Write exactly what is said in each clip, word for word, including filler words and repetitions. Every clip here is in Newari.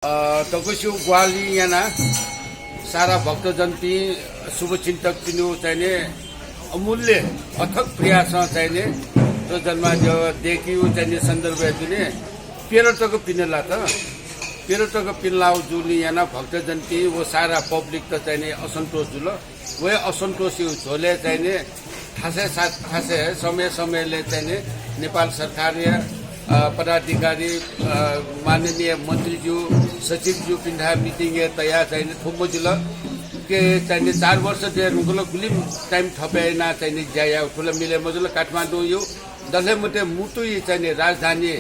अ, दक्वसिउ ग्वाहालि याना सारा भक्तजनपिं शुभचिन्तकपिनिउ चाहिने अमूल्य अथक प्रयासं चाहिने तो जन्माद्यः देकिउ चाहिने सन्दर्भय् दुने पेरतक पिने लात। पेरतक पिने लाउ जुलिं याना भक्तजनपिं व सारा public त चाहिने असन्तोष जुल। व असन्तोषयु झोले चाहिने थासय् सा-, थासय् समय समयले चाहिने नेपाल सरकारया, अ, पदाधिकारी, अ, माननीय मन्त्रीज्यू, सचिवज्यूपिन्थाय् meeting य् तया चाहिने थ्व मजुल। के चाहिने चार वर्ष जुया धुंकल गुलिं time थपय् याना चाहिने ज्या याउ थुल मिले मजुल। काठमाडौं यु दलय् मते मुटुइ चाहिने राजधानी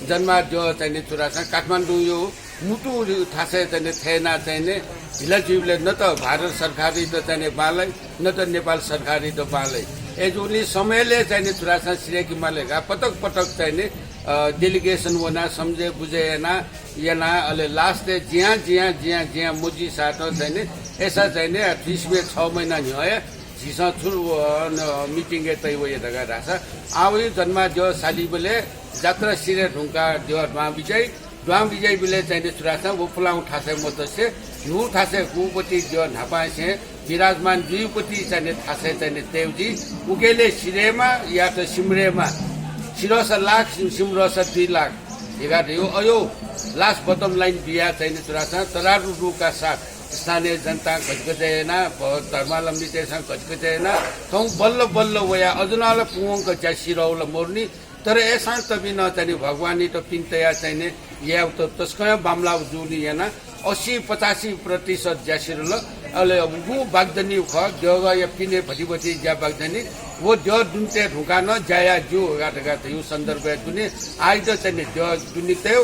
जन्माद्यः चाहिने चुरासा काठमाडौं यु मुटु थासय् चाहिने थय् याना चाहिने ढिला जुइबलय् न त भारत सरकारइत चाहिने बांलाइ, न त नेपाल सरकारइत बांलाइ। अय्‌जूगुलिं समयले चाहिने चुरासा सिरेकी माले गा पटक पटक चाहिने, अ, delegation वना सम्झे बुझे याना, याना अले last य् जियां, जियां, जियां, जियां मजिसात चाहिने, अय्‌सा चाहिने, अ, थ्व सिबें छ महिना न्ह्यः हे झीसं छु, अ, न, meeting य् तइ वये धकाः धाःसा, आव यु जन्माद्यः सालिबलय् जात्रा सिरे धुंकाद्यः द्वां बिज्याइ, द्वां बिज्याइबलय् चाहिने चुरासा व पुलां थासय् मतसे न्हू थासय् गुपति द्यः न्हापांसे विराजमान जुइपति चाहिने थासय् चाहिने तयु जि। उकेले सिरेमा या त सिमरेमा, सिरस लाख, सिम-, सिमरस दुई लाख। हिगा धयु अयो last bottom line बिया चाहिने चुरासा तरारु रुका साथ स्थानीय जनता गजगज याना, ब-, धर्मावलम्बीतय्‌सं गजगज याना, थौं बल्ल बल्ल वया अजुनाल पुवंक ज्या सिरौल मोर्नी, तर अय्‌सां तबिनं चाहिने भगवानइत पिन्तया चाहिने याउ त तस्कं बामलाउ जुलिं याना अस्सी पचासी प्रतिशत ज्या सिरल। अले उगु बागदनी ख द्यःगया पिने भति भति ज्या बागदनी व द्यः दुनिते धुंका न ज्याया ज्यू धकाः धकाः धयु सन्दर्भय् दुने आइत चाहिने द्यः दुनिते,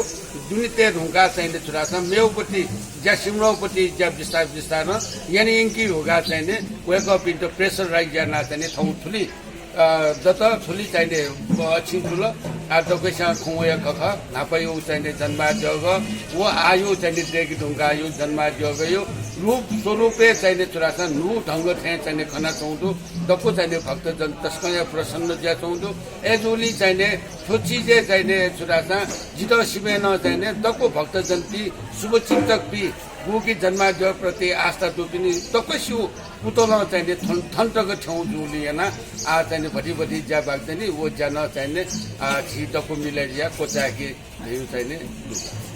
दुनिते धुंका चाहिने चुरासा मेउपति ज्या सिमरौपति ज्या बिस्तार बिस्तार न याने यंकी धुंका चाहिने वय्‌कःपिन्त pressurize याना चाहिने थौं थुलि अ, दत थुलि चाहिने, अ, छिंचुल। आ, दक्वस्यां खुं वया कख, न्हापायु चाहिने जन्माद्यःग, व आयु चाहिने देगि धुंकायु जन्माद्यःगयु रूप स्वरूपे चाहिने चुरासा न्हू ढंग थें चाहिने खना च्वंदु, दक्व चाहिने भक्तजन तस्कं या प्रसन्न ज्या च्वंदु। अय्‌जूलिं चाहिने थ्व चिजे चाहिने चुरासा जितः सिबें न चाहिने दक्व भक्तजनपि, शुभचिन्तकपि, गुकी जन्माद्यः प्रति आस्था दुपिनि दक्वसिउ पुतलं चाहिने थन, थन तक थ्यौं जुलिं याना, आ चाहिने भति भति ज्या बागदनी, व ज्या न चाहिने, आ, झी दक्व मिले या क्वचाय्‌के धयु चाहिने दु।